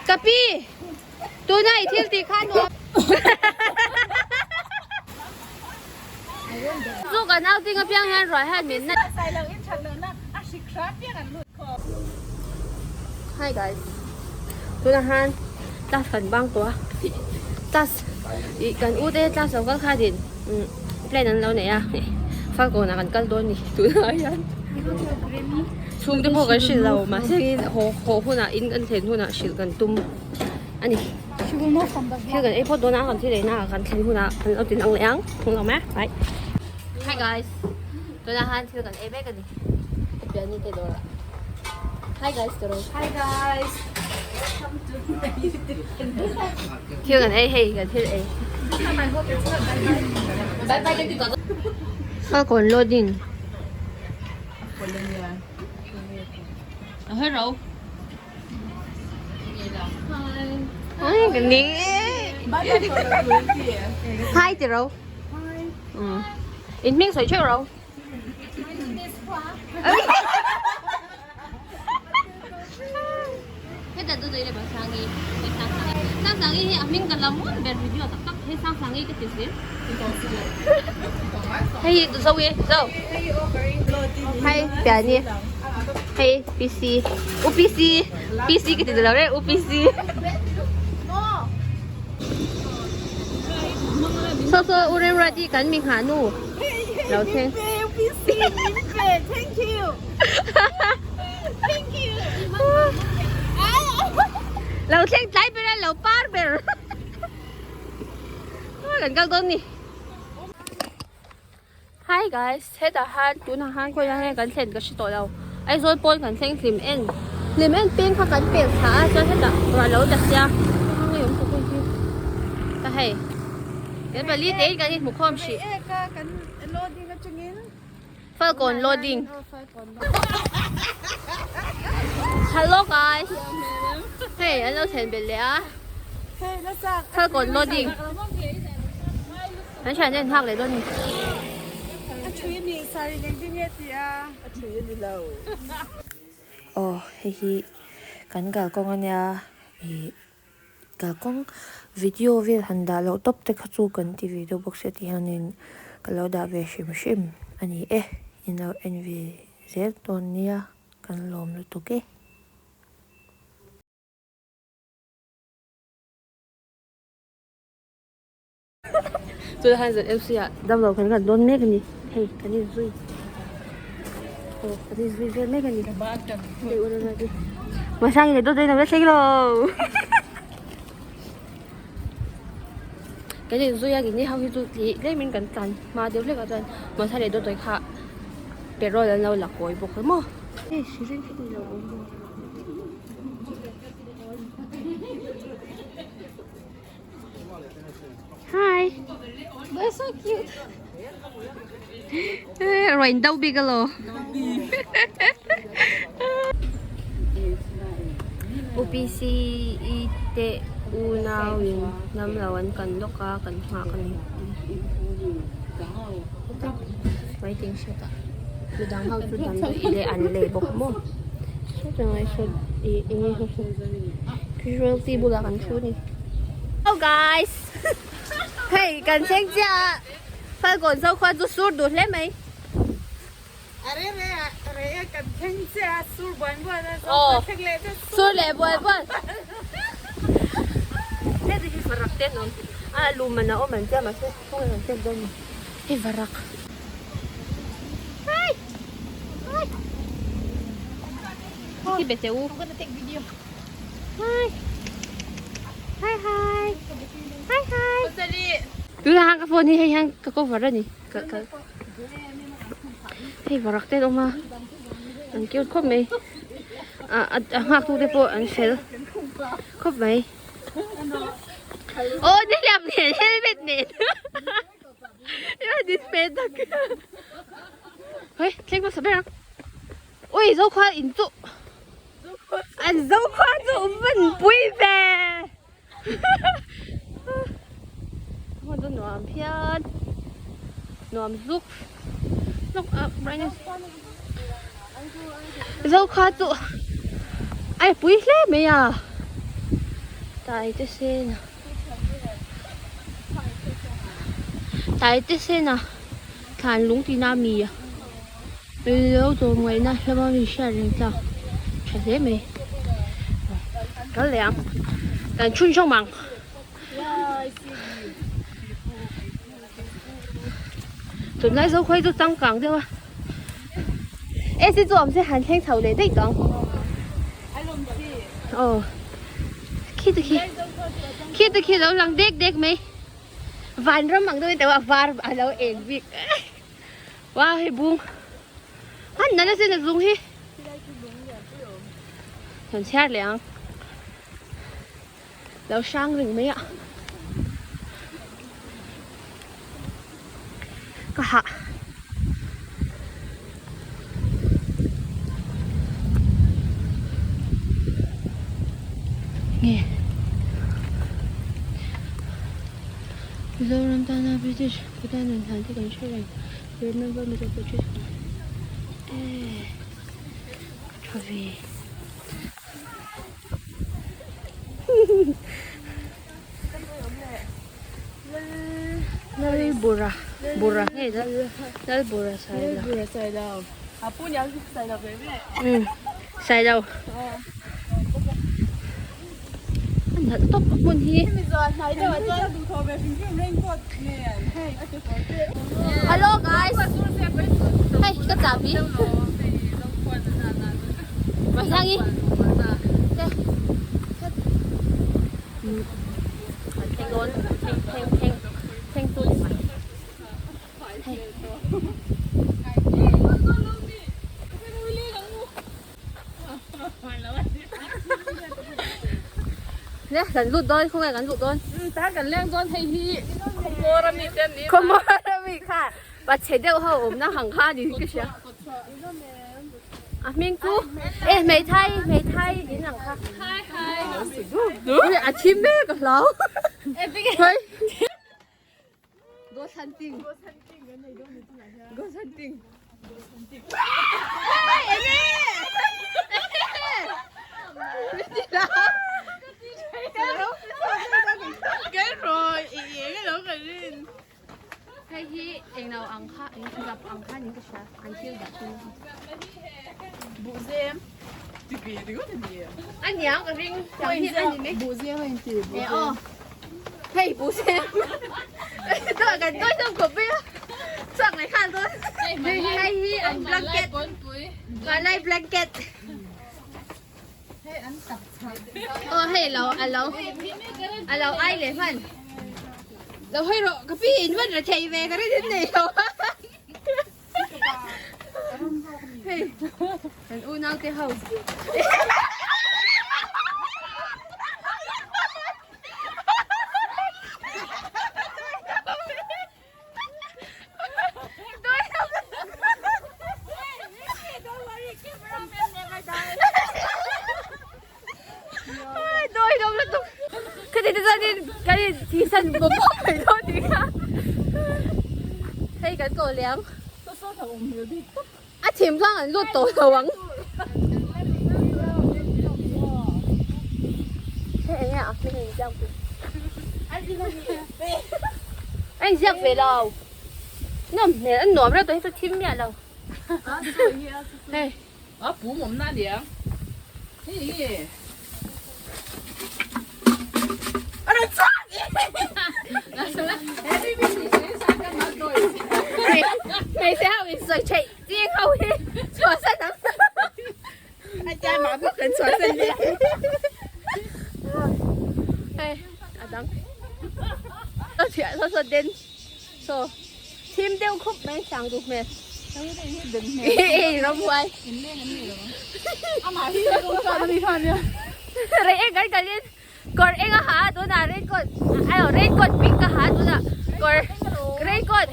Ka pi tuna i thil tih kha nuam Chu kan outing apiang hian ruai hian min na Hi guys tunah hian class kan bang tawh a class ih kan u te class lo kal khatin plan an lo nei a Falkawn ah kan kal dawn ni tunah hian chhungte pawh kan hrilh lo mahse haw haw hunah in kan thlen hunah hrilh kan tum a ni thil kan ei phawt dawn a kan thil eina ah kan thlen hunah kan lo ti lang leh ang thung lo mai bye hi guys tunah hian thil kan ei mek a ni piani te dawrah hi guys tawrh hi guys welcome to my youtube channel thil kan ei hei kan thil ei bye bye kan ti tawh Falcon loading a hơi rượu Ai kan ning Hi ti rượu Ừ. In miếng sợi trước rồi. Heta chu tui leh Sangi hei Sangsangi Sangsangi hi a hming ka la mual ber video tak tak hei Sangsangi ka ti zel hei hi zo e zo hei piani hei PC u PC PC ka ti lo re u PC so so u Remruati kan mi nghah nu lo thleng Thank you. Thank you. Lo thleng tlai ber a lo par ber. Kan kal dawn ni. Hi guys, hetah han tunah han khawiah nge kan thlen ka hre tawh lo. Aizawl pawn kan thleng hlim en. Hlim en peng kha kan pel thla a chuan hetah ruah lo ta sia. Ka hei. Kan pali te in kan inhmu khawm hrih. Falcon loading. Hello guys. Hei an lo thlen belh leh a. Falcon loading. An thian te an nghak leh dawn a ni. Aw hei hi kan kalkawng ania ih kalkawng video vel han dah loh tawp te kha chu kan ti ve deuh bawk sia tih hianin ka lo dah ve hrim hrim a ni e in lo en ve zel dawn nia kan lawm lutuk e. Chulai hian ZMC ah damlo kan kan dawn mek a ni hei kan inzui aw kan inzui vel mek a ni hei u rema te Masang leh dawt dawn a thleng lo kan inzui a keini ho hi chu tlem in kan tlan hma deuh hlek ah chuan Masang leh dawt dawn kha petrol an lo la kawi bawk a maw hei syringe hi lo awm bawk. Hi. They're so cute. Rain do big alo. UPC i te unau in lam lo an kan lawk a kan nghak a ni. Waiting shed ah midang ho chu damdawi leh an lei bawk maw. Sawtah saw ih eng nge saw casualty bulah kan thu a ni. Hello guys hei kan thleng chiah a Falkawn zo khuan chu sur duh hle mai. Aw sur leh buai buai heti hi varak te an awm a lum man a awm an tia mahse khawnge kan pek dawn ni hei varak hi hi khi be che u hi hi hi hi hi tunah hian ka phone hi hei hian ka cover a ni ka ka hei varak te an awm a an cute khawp mai ah a nghak tu te pawh an fel khawp mai aw nihliap nen helmet nen hei thleng hmasa ber ang ui zokhua in chu an zokhua chu van pui ve hmun chu nuam phian nuam zuk lawk a brightness zokhua chu a pui hle mai a. Taite sena Taite sena thlan lung tina mi a lo dawm ngaihna hlama mi hriat reng tlak tha hle mai kal leh ang kan chhun zawng ang. Tunlai zo khawi chu changkang deuh a AC chu awm se han thleng chho leh daih tawh ang aw khi te khi khi te khi lo lang dek dek mai vanram ang deuh in teuh a var a lo eng bik wow hei bung han nana sin a zung hi kan chhiar leh ang. Lo hrang reng mai a. Ka hah. Nge. Mizoram tana British khutan an hlan te kan hre reng. Remember Mizo Patriot. Eh. Tha ve. Lalbura bura nge lal Lalbura Sailo Lalbura Sailo a pu niang chu Sailo ve ve um Sailo a nalh tawp a hmun hi Hello guys hei ka chahbi Masangi te thleng dawn thleng thleng thleng thleng tu ni mai hei Nè, kan lut dawn, khawnge kan lut dawn? Ta kan leng dawn hei hi Khawmawr ami te an ni. Khawmawr ami kha pachhe deuh ho awmna hang kha a ni ka hria. A hming chu e hmeithai hmeithai in ang kha. Hi hi. A thim mek a hlau. Hoi. Ghost hunting. Ghost hunting kan nei dawn ni tunah hian. Ghost hunting. Ghost hunting. Hey, enge? Cái rồi, ý ý cái đó cái rin. Hei hi englo ang kha eng rap ang kha niin ka hria an thil dah chu. Buhzem. Ti ve ringawt a ni. A niang ka ring tiang hi a ni mai. Buhzem a inti buhzem. E aw. Hei buhzem. Tawh kan dawi deuh khawp mai a. Chhuak leh khan dawn. Hei hi an blanket. Malai blanket. Aw hei lo a lo a lo ai leh hman. Lo hawi rawh ka pi in hman ra thei ve ka rin in nei lo a. Hei kan unau te ho. Đôi đâu là tục Cái gì ra đi cái gì thì sân bố bố phải thôi thì kha Hay cái cổ liang A thim chuan an lut tawh lo ang Hei enge a hming in ziak ve A in ziak ve lo Nawm hmel a nuam reuh tawh hi chu thim miah lo Hei A pum awm na aniang Hei enge A rawn chhuak Hmeichhe ho in sawi theih ching ho hi chhuah san ang. A tia mah bawk kan chhuah san nia. Hei a dang. Saw thiah saw saw den saw thim deuh khup mai sang duh hmel. Ei ramhuai. Amah hi rawng ani kha nia. Rei eng kan kalin Kawr eng a ha a tunah raincoat aw raincoat pink a ha a tunah kawr raincoat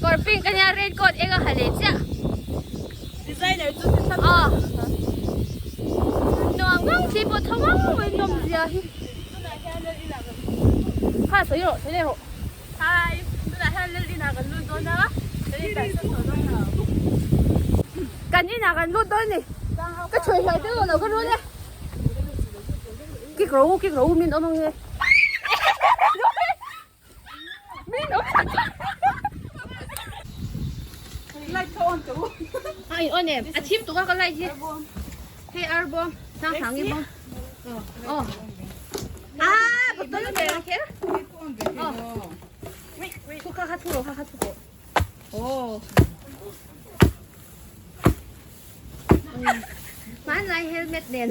kawr pink a nia raincoat eng a ha leh chiah designer chu aw nuam ngang si pawh tho ngang mai nawm zia hi kha sawi rawh sawi leh rawh hi tunah hian lal inah kan lut dawn a kan inah kan inah kan lut dawn ni ka chhuih hlai deuh lo ka rul e. rawh u kik rawh u min awm ang e. Min awm Light kha on teh u. A in on em? A thim tuk a ka light hi. Hei ar bawm sang sang i bawm. Aw. Ah, bottle ve ang kher. Aw. Thu kha kha thu rawh kha kha thu rawh. Aw. Hmanlai helmet nen.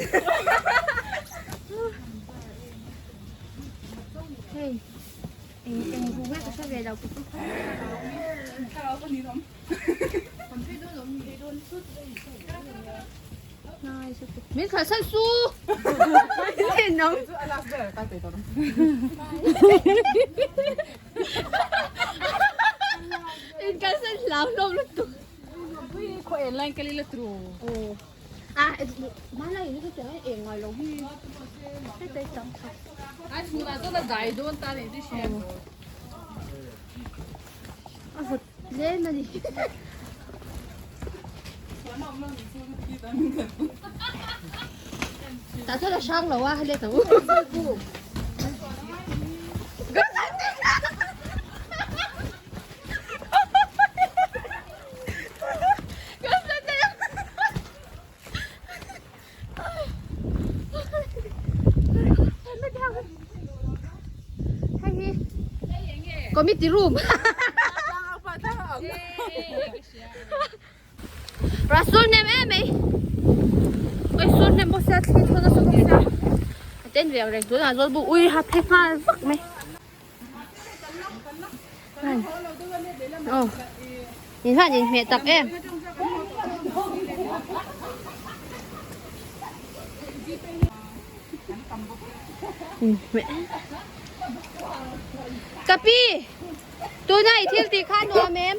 Hei eng eng ru nge ka hre ve lo Min khalh san su. Min nong. In kal san hlau hlawm lutuk. Khaw en lai kal ila tru. Ah, hmanlai in ka tiang eng ngai lo hi. Hei te tam kha. Ai chhunah chuan a dai dawn ta nih chu hria. A vawt hle a ni. Tah chuan a hrang lo a, let ang u. Committee room. Rasul nem em mai. Oi sur nem bawk sia thli thawn nasa bawk sia. A ten ve ang reng tunah zawl bu ui ha phei nghal vak mai. Aw in hian in hmeh tak em. Ka pi tuna i thil tih kha nuam em?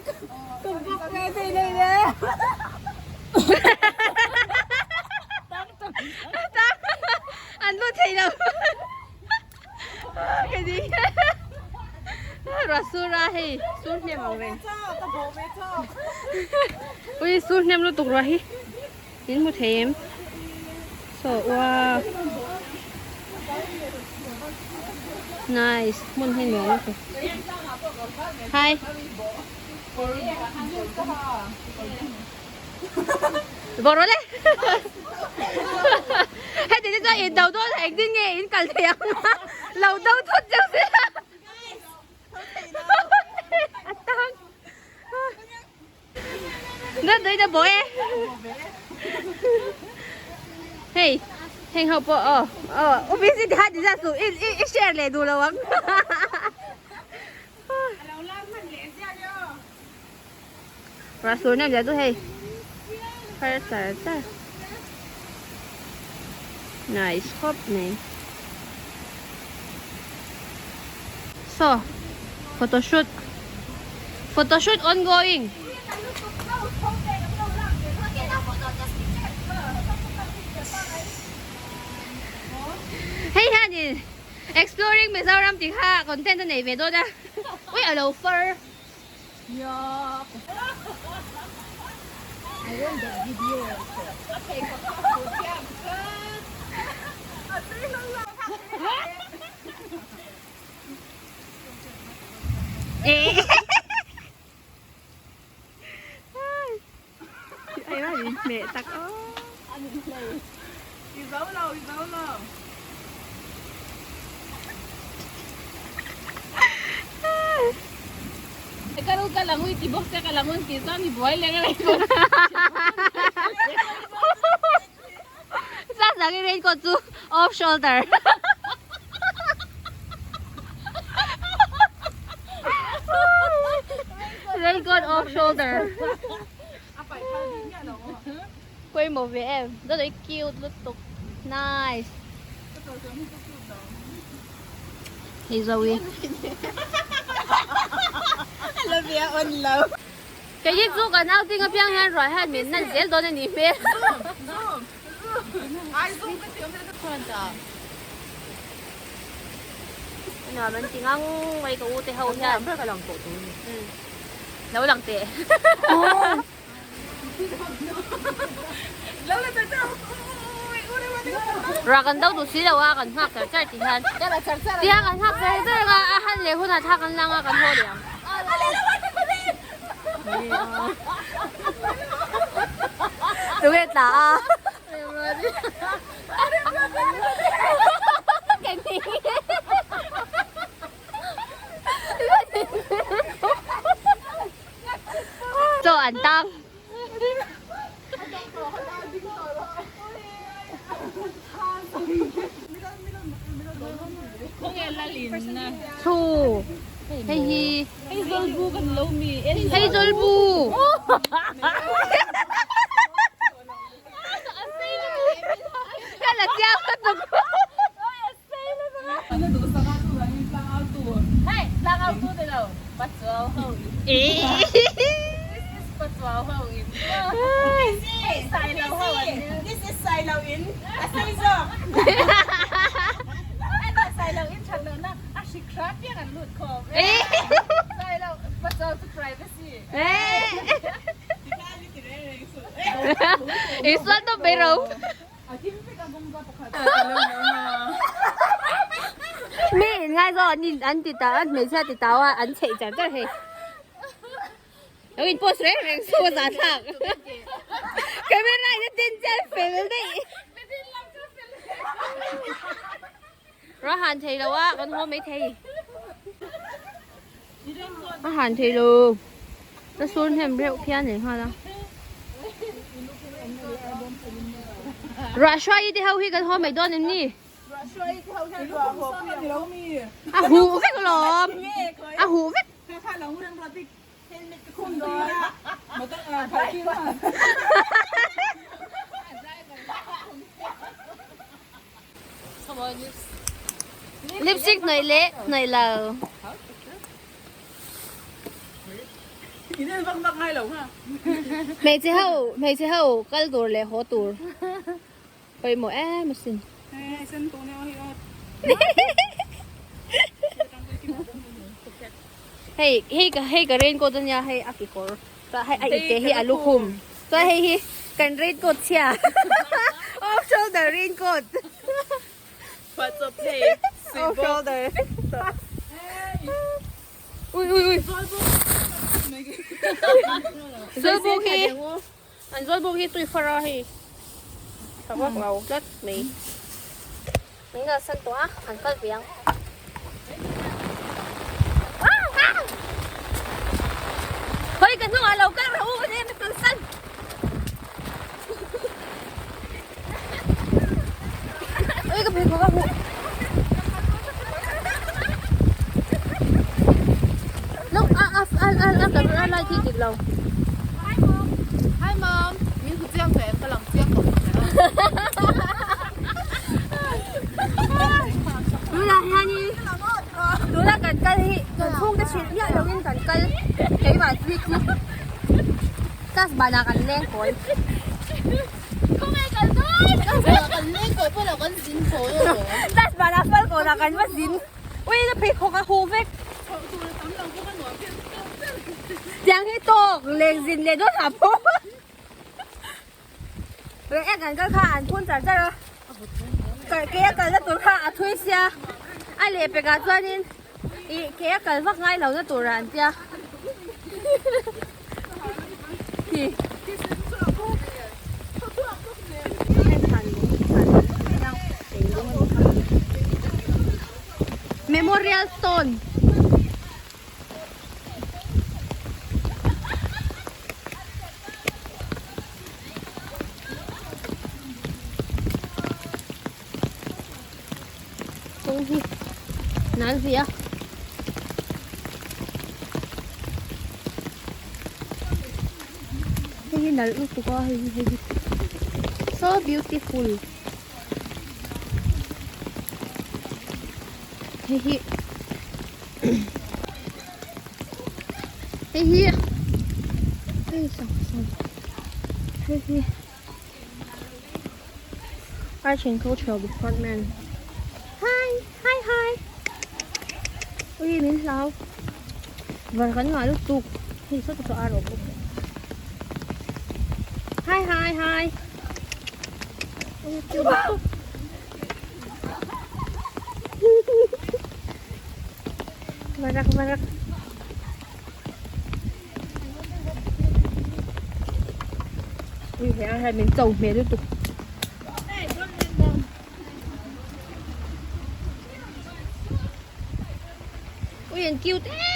An lut thei lo. Cái gì? Rasura hei sur hnem ang reng. Ui sur hnem lutuk ruah hi. In hmu thei em? So wow. Nice. Hmun hi nuam lutuk. Hi. Bawh rawh le. Heti te chuan in do dawn a engtin nge in kal thei ang a lo do thut deuh se. A tang. Deuh deuh in a bawh e. Hei heng ho pawh aw aw office i ti khan ti zat suh i share leh duh lo ang. Rasul nem zia chu hei phar char char nice khawp mai so photo shoot photo shoot ongoing hei hianin exploring Mizoram tih kha content a nei ve dawn a ui a lo far. Mẹ tắc Sang sang raincoat chu off shoulder. Raincoat off shoulder. Pawimawh ve em. Dawt cute lutuk. Nice. Hei Zoe. Kei hi chu kan outing apiang hian ruai hian min nan zel dawn a ni hmel. Nuam an ti ngang mai ka u te ho hian. Lo lang teh. Ruah kan do duh si lo a kan nghak char char ti hian ti hian kan nghak char char ang a a han leh hunah thla kan lang a kan haw leh ang. Tunge tla a? Chaw an tang. Chhu hei hi hei zawlbu ka la chiang lutuk Isual tawp mai ro. Mi in ngai zawk an in an ti ta an hmeichhia ti tau a an chheih char char hei. Lo in post reng reng chu a zah thlak. Camera in a tin chian fel daih. Ra han thei lo a kan haw mai thei. A han thei lo. Ka sur hnem reuh phian leh nghal a. Ruah hruai te ho hi kan haw mai dawn em ni? A huh vek alawm. A huh vek. Lipstick hnawih leh hnawih lo. Hmeichhe ho hmeichhe ho kal tur leh haw tur pawimawh em asin. Hei hei ka hei ka raincoat ania hei a kekawr chuan hei a ipte hi a lukhum chuan hei hi kan raincoat chhia off shoulder raincoat off shoulder ui ui ui zawlbuk hi an zawlbuk hi tui far a hei tha vak lo tlat mai. Min kalsan tawh a, an kal ve ang. Hawi ka hnungah lo kal rawh u ka nia mi kalsan. Ui ka pheikhawk a hmuh. Lo a a a a a camera lai khi dik lo. Hi mom. Hi mom. Min hmu chiang tawh em ka lang chiang tawh. Tunah hianin tuna kan kal hi kan chhungte hrilh miah lovin kan kal keimah chu chu class banah kan leng kawi. Khawngaih kal dawn! Kan leng kawi pawh lo kan zin kawi aw. Class banah fal kawnah kan va zin. Ui ka pheikhawk a huh vek. Tiang hi tawk leng zin leh dawn ah pawh. Reh ek an kal kha an phun char char a ke a kalna tur kha a thui sia a leh pekah chuanin ih ke a kal vak ngai lohna turah an tia khi Memorial Stone. Kawng hi nal ve a hei hi nalh lutuk a hei hi hei hi so beautiful hei hi hei hi hei sak sak hei hi Arts and Cultural Department hi hi hi ui min hlau var kan ngah lutuk hei sawtah saw ar a awm bawk hi hi hi. Varak varak. Ui he a hian min cho hmel lutuk. Ui an cute e.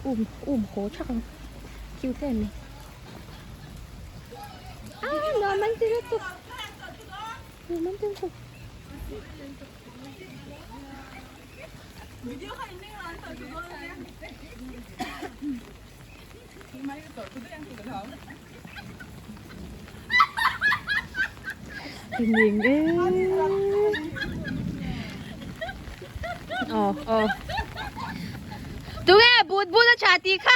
Um um haw thak ang. Cute em mai. Ah nuam an ti lutuk. Nuam an ti lutuk. Ning e. Aw aw. Tunge but but a tha tih kha.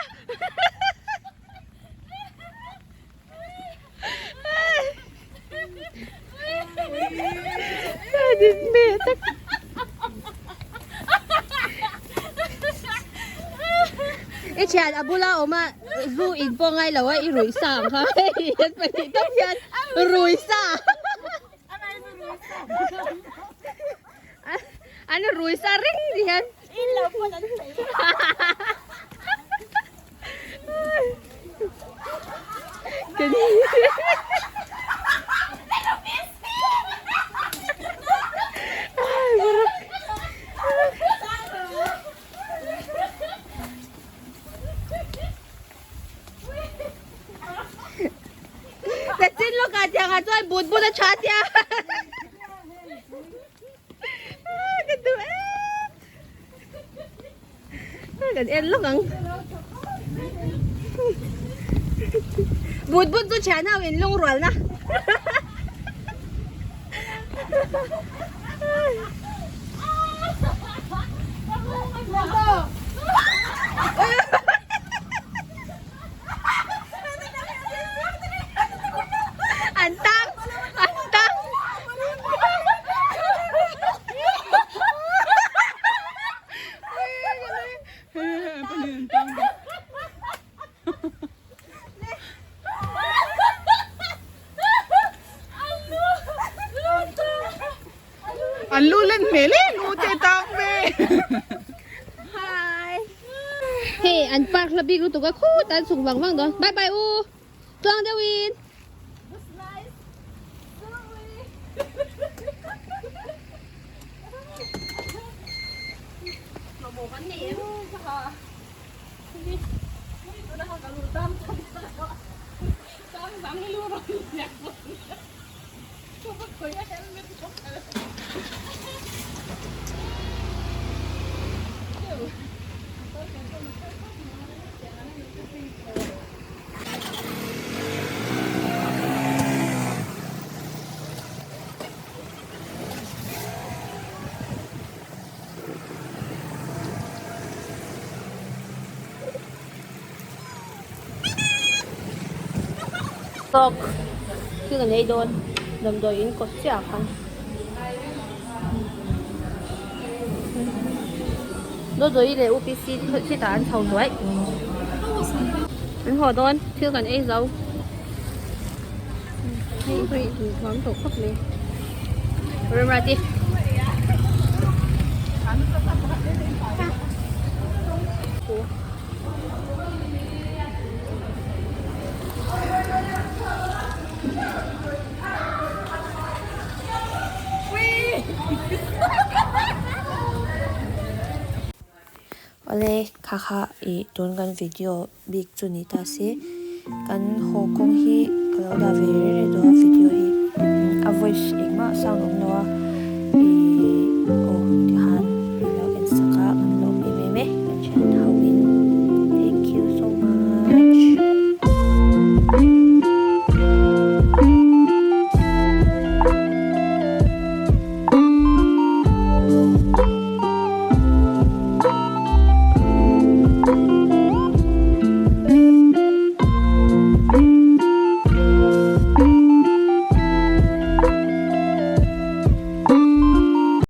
I thian a bula awm a zu in pawh ngai lo a i rui sa ang kha hei an pahnih tak hian rui sa an rui sa reng ti hian Chin lawkah tiangah chuan but but a tha tia. Ka duh em. Kan en lawk ang. But but chu thian ho in lungrual na. An tang an tang. An lu len hmel e lu te tang ve. Hi. Hei an park hla bik lutuk a khut an chhuk vang vang dawn. Bye bye u. Tluang deuh in. Tawk thil an ei dawn damdawi in kawt chiah ah khan Dawdawii leh UPC chhitah an chho hnuai an haw dawn thil kan ei zo hei hi nuam tawh khawp mai Remrati. Awle kha kha ih tun kan video bik chu ni ta se kan haw kawng hi ka lo dah ve reng reng dawn a video hi a voice engmah sound awm lo a ih aw tikhan.